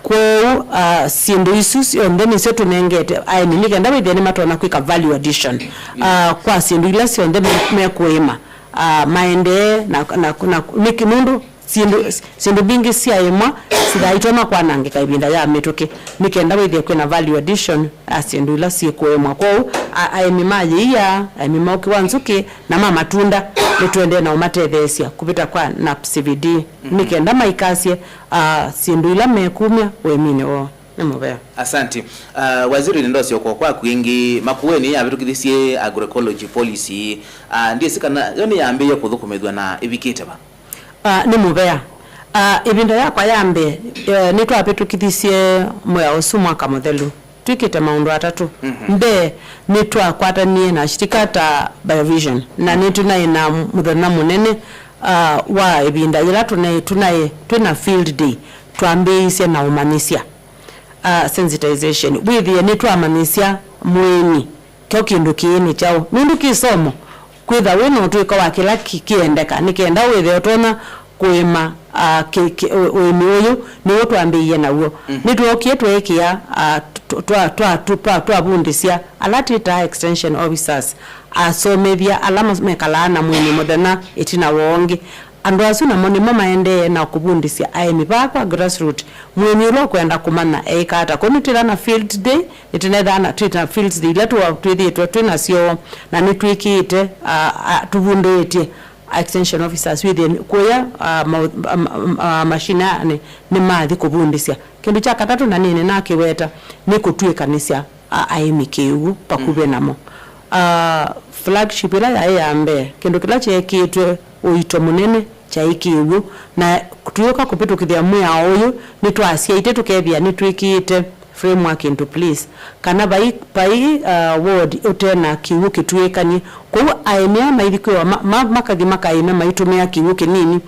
Kwoou, uh, syĩndũ isu syonthe nĩsyo tũnengete aĩmi nĩ kenda wĩthĩe nĩmatonya kwĩka value addition, uh, kwa syĩndũ ila syonthe me-, mekũĩma, uh, maendee na, na, na, nĩkĩ nũndũ syĩndũ, syĩndũ mbingĩ syaĩmwa sithaitwa na kwanangĩka ĩvinda ya mĩtũkĩ, nĩ kenda wĩthĩe kwĩna value addition ya syĩndũ ila syĩkũĩmwa. Kwoou, a-, aĩmi ma yĩia, aĩmi ma ũkĩ wa nzũkĩ, na ma matunda, nĩtũendee na ũmatetheesya kũvĩta kwa NAPCVD, nĩ kenda maikasye, a, syĩndũ ila mekumya ũĩminĩ woo. Nĩ mũvea. Asanti. Uh, Waziri, nĩndosyoka kwaku ĩngĩ. Makueni yavĩtũkithisye agroecology policy. Uh, ndyĩsĩ kana yo nĩyambĩĩe kũthũkũmĩthw'a na ĩvikĩte va? Ah, nĩ mũvea. Ah, ĩvinda yakwa ya mbee, eh, nĩtwavĩtũkithisye mwĩa ũsu mwaka mũthelu. Twĩkĩte maũndũ atatũ. Mhm. Mbee, nĩtwakwatanie na shirika ta Biovision, na nĩtũnaĩ na mũthenya mũnene, ah, wa ĩvinda yĩla tũnaĩ, tũnaĩ, twĩ na field day, twambĩĩisye na ũmanyĩsya, ah, sensitization. Wĩthĩe nĩtwamanyĩsya mũĩmi kyo kĩndũ kĩĩ nĩ kyaũ. Nũndũ kĩsomo, kwĩtha wĩ na ũtw'ĩko wa kĩla kĩ-, kĩendeka, nĩ kenda wĩthĩe ũtonya kũĩma, ah, kĩ-, kĩ-, ũ-, ũĩmi ũyũ nĩw'o twambĩĩie naw'o. Mm. Nĩtwookie tweekĩa, ah, tw-, twa-, twa-, tũ-, twa-, twavundĩsya ala twĩtaa extension officers, asomethya ala mas-, mekalaa na mũĩmi mũthenya ĩtina wa ũngĩ. Andũ asu namo nĩmo maendee na kũvundĩsya aĩmi vaa kwa grassroot. Mũĩmi ũla ũkwenda kũmanya eĩka ata. Kwoou nĩtwĩthaa na field day, nĩtũnethaa na, twĩ na field day ila tũ-, twĩthĩĩtwe twĩ nasyo, na nĩtwĩkĩĩte, a, a, tũvundĩĩtye extension officers wĩthĩe kũya, a, ma-, a, ma-, a, mashinani nĩmathi kũvundĩsya. Kĩndũ kya katatũ, na nĩnĩ nakĩweta, nĩ kũtw'ĩkanĩsya a-, aĩmi kĩw'ũ vakuvĩ namo. Ah, flagship ĩla yaĩ ya mbee, kĩndũ kĩla kyeekĩtwe ũito mũnene kyaĩ kĩw'ũ, na tũyũka kũvĩtũkĩthya mwĩao ũyũ, nĩtwasyaĩtye tũkethĩa nĩtwĩkĩĩte framework into place, kana vai, vai, ah, ward ũte na kĩw'ũ kĩtw'ĩkanie. Kwoou aĩmi aa maithi kwĩwa ma-, ma-, makathi makaĩme maitũmĩa kĩw'ũ kĩnini,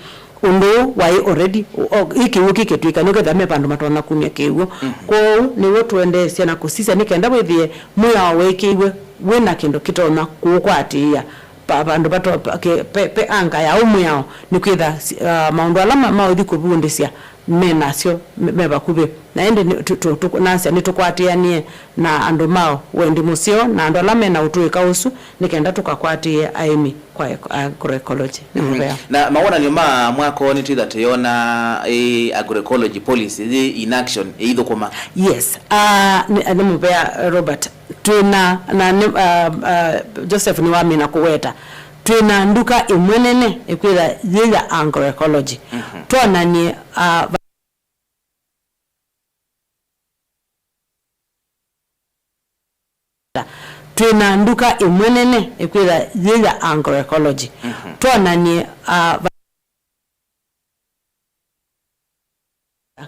ũndũ ũũ waĩ already, o, ĩ kĩw'ũ kĩkĩtw'ĩka, nĩkethĩa me vandũ matonya kumya kĩw'ũ. Mhm. Kwoou nĩw'o tũendeesya na kũsisya nĩ kenda wĩthĩe mwĩao weekĩiwe wĩ na kĩndũ kĩtonya kũũkwatĩĩa. Pa-, vandũ vato-, pa-, ke-, pe-, pe anga ya ũ mwĩao, nĩkwĩtha, si-, ah, maũndũ ala ma-, maũthi kũvundĩsya me nasyo me, me vakuvĩ. Na ĩndĩ nĩ, tũ-, tũ-, tũ-, nasya nĩtũkwatĩanĩe na andũ ma wendi mũseo na andũ ala me na ũtũĩka ũsu, nĩ kenda tũkakwatĩe aĩmi kwa eko-, agroecology. Nĩ mũvea. Na mawonany'o ma mwaka ũũ nĩtwĩtha tũyona ĩ agroecology policy yĩ in action ĩithũkũma? Yes. Ah, nĩ, nĩ mũvea, Robert. Twĩ na, na nĩ, ah, ah, Joseph nĩwamina kũweta. Twĩ na nduka ĩmwe nene ĩkwĩtha yĩ ya agroecology. Mhm. Twonanie, ah, Twĩ na nduka ĩmwe nene ĩkwĩtha yĩ ya agroecology. Mhm. Twonanie, ah, va-,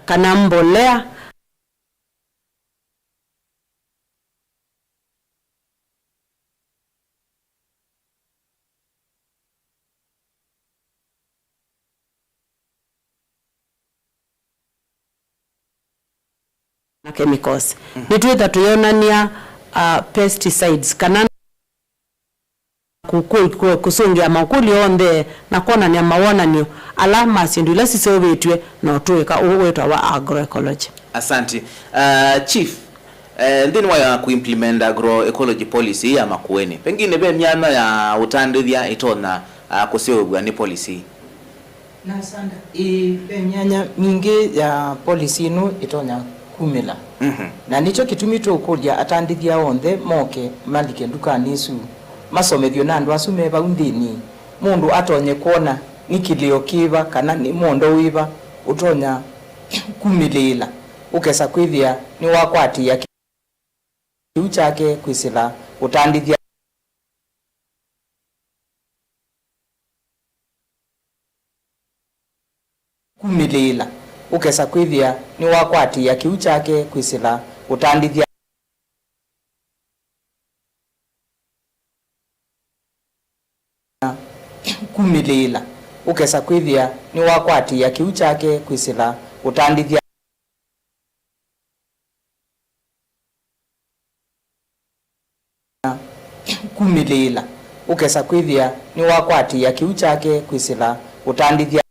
kana mbolea. Na chemicals. Mhm. Nĩtwĩtha tũyonany'a, uh, pesticides kana kũ-, kũ-, kũ-, kũsũngĩa makũlyo onthe na kwonany'a mawonany'o ala ma syĩndũ ila siseũvĩtw'e na ũtũĩka ũũ wĩtawa agroecology. Asante. Uh, Chief, eh, nthĩnĩ wa ya kũimplement agroecology policy ya Makueni, pengine ve myanya ya ũtandĩthya ĩtonya, uh, kũseũvw'a nĩ policy ĩĩ? Na Sanda. Ĩĩ, ve myanya mingĩ ya policy ĩno ĩtonya kumĩla. Mhm. Na nĩkyo kĩtumi tũũkũlya atandĩthya onthe moke malike ndukanĩ ĩsu, masomethw'e na andũ asu me vau nthĩnĩ, mũndũ atonye kwona nĩ kĩlĩo kĩva kana nĩ mondo wĩva ũtonya kumĩlĩĩla ũkesa kwĩthĩa nĩwakwatĩĩa kĩu kyake kwĩsĩla ũtandĩthya. Kumĩlĩĩla ũkesa kwĩthĩa nĩwakwatĩĩa kĩu kyake kwĩsĩla ũtandĩthya. Kumĩlĩĩla ũkesa kwĩthĩa nĩwakwatĩĩa kĩu kyake kwĩsĩla ũtandĩthya kumĩlĩĩla, ũkesa kwĩthĩa nĩwakwatĩĩa kĩu kyake kwĩsĩla ũtandĩthya.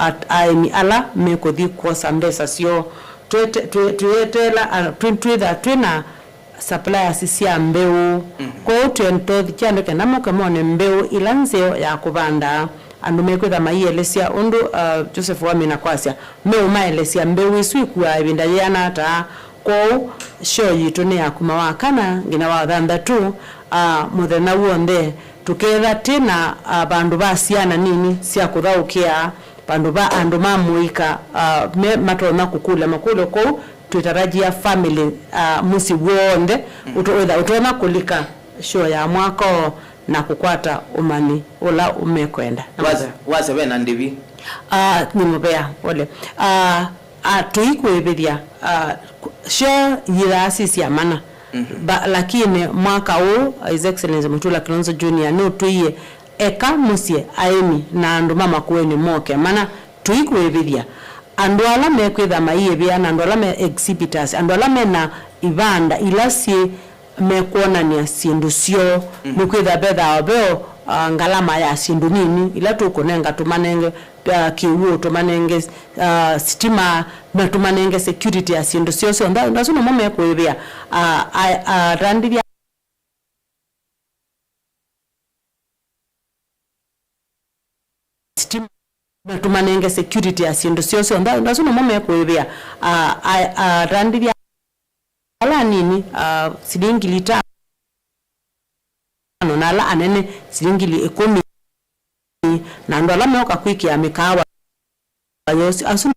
At-, aĩmi ala mekũthi kwosa mbesa syoo. Twete-, twĩ-, twĩeteela, a, twĩ-, twĩtha twĩ na suppliers sya mbeũ. Mhm. Kwoou twĩtothikya andũ kenda moke mone mbeũ ĩla nzeo ya kũvanda. Andũ mekwĩtha maielesya ũndũ, a, Joseph wamina kwasya, meũmaelesya mbeũ isu ikuaa ĩvinda yĩana ata. Kwoou, show yitũ nĩ ya kuma wa kana nginya wa thanthatũ, a, mũthenya w'onthe. Tũkeetha twĩ na, a, vandũ va syana nini sya kũthaũkĩa, vandũ va andũ ma mũika, a, me matonya kũkũlya makũlyo kũu, twĩtarajia family, ah, mũsyĩ w'onthe, mm, ũto-, wĩtha ũtonya kũlika show ya mwaka ũũ na kũkwata ũmanyi ũla ũmekwenda. Wase-, wasya ve na ndĩvi? Ah, nĩ mũvea, ole. Ah, ah, tũikwĩvĩthya, ah, show yĩthaa si sya mana. Mhm. Ba-, lakini mwaka ũũ, His Excellency Mutula Kilonzo Junior nũtwĩie, eka mũsyĩ, aĩmi na andũ ma Makueni moke, mana tũikwĩvĩthya andũ ala mekwĩtha maiĩvĩa na andũ ala me exhibitors, andũ ala mena ivanda ila syĩ mekwonany'a syĩndũ syoo, mm, nĩkwĩtha vethaa veo, ah, ngalama ya syĩndũ nini ila tũkũnenga, tũmanenge, ah, kĩw'ũ, tũmanenge, ah, sitima, na tũmanenge security ya syĩndũ syoo syonthe. Andũ asu nĩmo mekwĩvĩa, ah, ah, ah, atandĩthya sitima, na tũmanenge security ya syĩndũ syoo syonthe. Andũ asu nĩmo mekwĩvĩa, ah, ah, ah, atandĩthya ala anini, ah, silingi ngili itano, na ala anene silingi ngili ĩkũmi, na andũ ala meũka kwĩkĩa mĩkaawa yosi asu.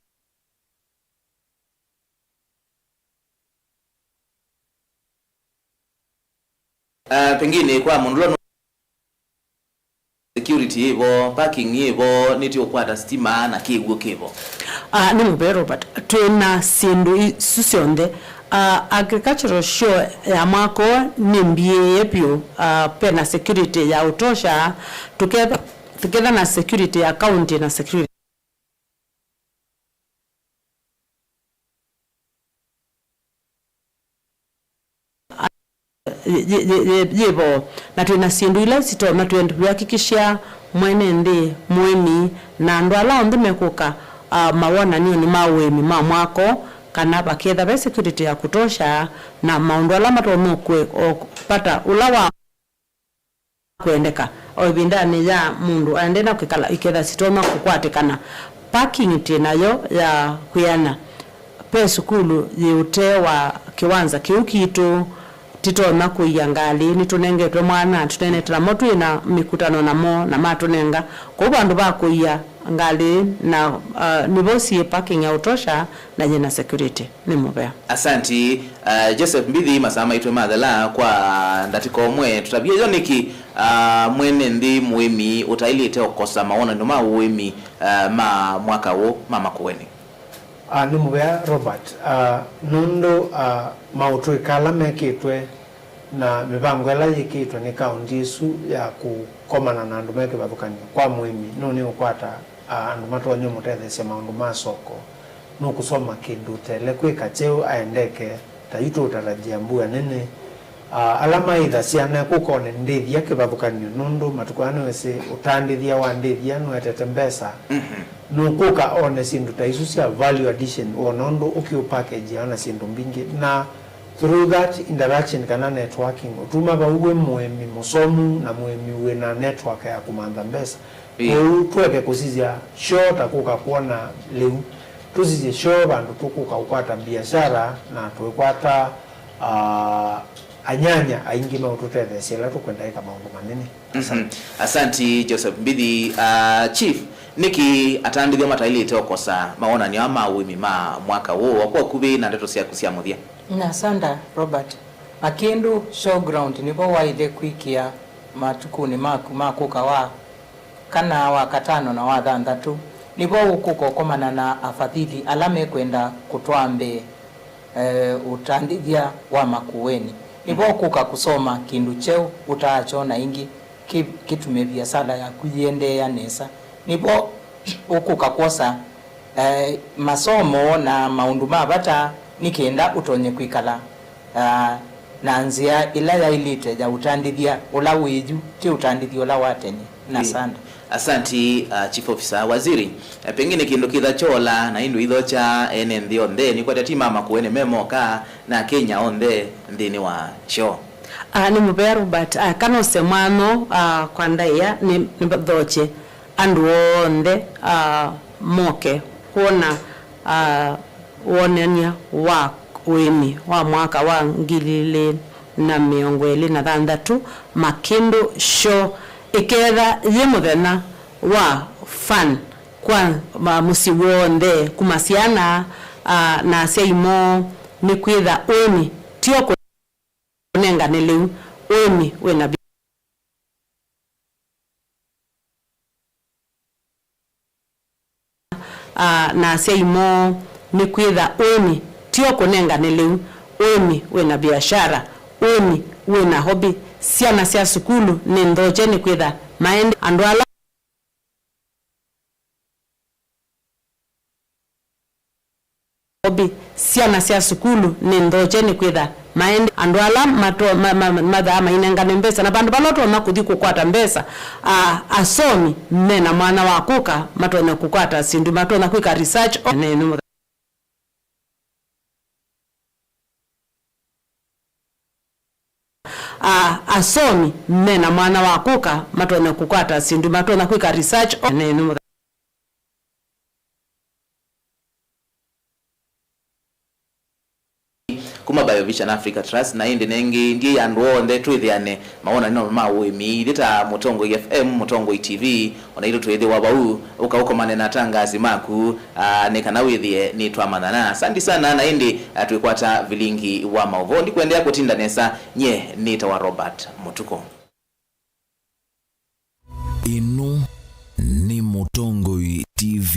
Ah, pengine kwa mũndũ ũla nũ-, security yĩvo, parking yĩvo, nĩtũũkwata sitima na kĩw'ũ kĩvo. Ah, nĩ mũvea Robert, twĩ na syĩndũ isu syonthe. Ah, agricultural show ya mwaka ũũ nĩ mbiĩĩe vyũ, ah, ve na security ya ũtosha, tũketha, tũketha na security ya county na security yĩ, yĩ, yĩ, yĩ, yĩ vo, na twĩ na syĩndũ ila sitonya twĩakikisha mwene nthĩ, mũĩmi, na andũ ala onthe mekũka, ah, mawonany'onĩ ma ũĩmi ma mwako, kana vaketha ve security ya kutosha, na maũndũ ala matonya kwe-, o, vata ũla wa kwendeka o ĩvindanĩ ya mũndũ aendee na kwĩkala, iketha sitonya kũkwatĩkana. Parking twĩ nayo ya kwĩana. Ve sukulu yĩ ũtee wa kĩwanza kĩu kitũ, titonya kũia ngalĩ, nĩtũnengetwe mwanya, tũneenete namo twĩ na mĩkutano namo na matũnenga. Kwoou vandũ va kũia ngalĩ na, uh, nĩvo syĩ parking ya ũtosha na yĩna security. Nĩ mũvea. Asanti, uh, Joseph Mbithi, masaa maitũ mathela kwa ndatĩka ũmwe. Tũtavye yo nĩkĩ, uh, mwene nthĩ mũĩmi ũtaĩlĩte ũkosa mawonany'o ma ũĩmi, uh, ma mwaka ũũ ma Makueni? Ah, nĩ mũvea Robert, ah, nũndũ, ah, maũtũĩka ala mekĩtwe na mĩvango ĩla yĩkĩtwe nĩ kaũnti ĩsu ya kũkomana na andũ me kĩvathũkany'o kwa mũĩmi, nũnĩũkwata, ah, andũ matonya ũmũtetheesya maũndũ ma soko, nũkũsoma kĩndũ ũtele kwĩka kyeũ aendeke, ta yu tũũtarajia mbua nene. Ah, ala maĩthasya nekũka one ndĩthya kĩvathũkany'o, nũndũ matukũ aa nĩwĩsĩ ũtandĩthya wa ndĩthya nũetete mbesa. Mhm. Nũkũka one syĩndũ ta isu sya value addition, wona ũndũ ũkĩũpackage na syĩndũ mbingĩ. Na through that interaction kana networking, ũtuma vau wĩ mũĩmi mũsomu na mũĩmi wĩ na network ya kũmantha mbesa. Ĩĩ. Kwoou tũeke kũsisya show ta kũka kwona lĩu. Tũsisye show vandũ tũkũka ũkwata biashara na tũikwata, ah, anyanya aingĩ maũtũtetheesya ĩla tũkwenda ĩka maũndũ manene. Mhm. Asante. Asanti, Joseph Mbithi. Ah, Chief, nĩkĩ atandĩthya mataĩlĩte ũkosa mawonany'o aa ma ũĩmi ma mwaka ũũ? Kwa ũkuvĩ na ndeto syaku sya mũthya. Na asanda, Robert. Makĩndũ Showground nĩvo waĩle kwĩkĩa matukũnĩ maku ma kũka wa kana, wa katano na wa thanthatũ. Nĩvo ũkũka ũkomana na afadhili ala mekwenda kũtwaa mbee, eh, ũtandĩthya wa Makueni. Nĩvo ũkũka kũsoma kĩndũ kyeũ ũtaakyona ĩngĩ, kĩ-, kĩtume viasala yaku yĩendeea nesa. Nĩvo ũkũka kwosa, eh, masomo na maũndũ ma vata nĩ kenda ũtonye kwĩkala, ah, na nzĩa ĩla yaĩlĩte ya ũtandĩthya ũla wĩ yu, ti ũtandĩthya ũla wa tene. Na Ĩ, asante. Asanti, ah, Chief Officer. Waziri, eh, pengine kĩndũ kĩtha kyola na ĩndũ ithokya ene nthĩ onthe, nĩkwatya ti ma Makueni me moka, na Kenya onthe nthĩnĩ wa kyo. Ah, nĩ mũvea Robert, ah, kanose mwano, ah, kwa ndaĩa nĩ, nĩthokye andũ onthe, ah, moke kwona, ah, wonany'a wa ũĩmi wa mwaka wa ngili ilĩ na mĩongo ĩlĩ na thanthatũ Makĩndũ Show, ĩketha yĩ mũthenya wa fun kwa ma-, mũsyĩ w'onthe, kuma syana, ah, na asyai moo, Nĩkwĩtha ũĩmi tio kũnengane lĩu, ũĩmi wĩna aa, na asyai moo, nĩkwĩtha ũĩmi tio kũnengane lĩu, ũĩmi wĩna viashara, ũĩmi wĩna hobby, syana sya sukulu nĩ nthokye nĩkwĩtha maende andũ ala hobby, syana sya sukulu nĩ nthokye nĩkwĩtha maende andũ ala mato- ma- ma- mathaa mainengane mbesa, na vandũ vala ũtonya kũthi kũkwata mbesa, a- asomi mena mwanya wa kũka matonya kũkwata syĩndũ, matonya kwĩka research o- nenu. A- asomi mena mwanya wa kũka matonya kũkwata syĩndũ, matonya kwĩka research o- nenu. Kuma Biovision Africa Trust, na ĩndĩ nengĩ ndiĩ ya andũ onthe twĩthĩane mawonanĩo ma ũĩmi, ithyĩ ta Mũtongoi F M, Mũtongoi T V, ona itũ twĩthĩwa vau, ũka ũkomane na atangaasi maku, aa, nĩ kana wĩthĩe nĩtwamanyana. Asante sana, na ĩndĩ, aa, twĩkwata vilingi wa maũvoo. Ndikũendeea kũtinda nesa, nyie nĩtawa Robert Mũtuko. Ĩno nĩ Mũtongoi T V.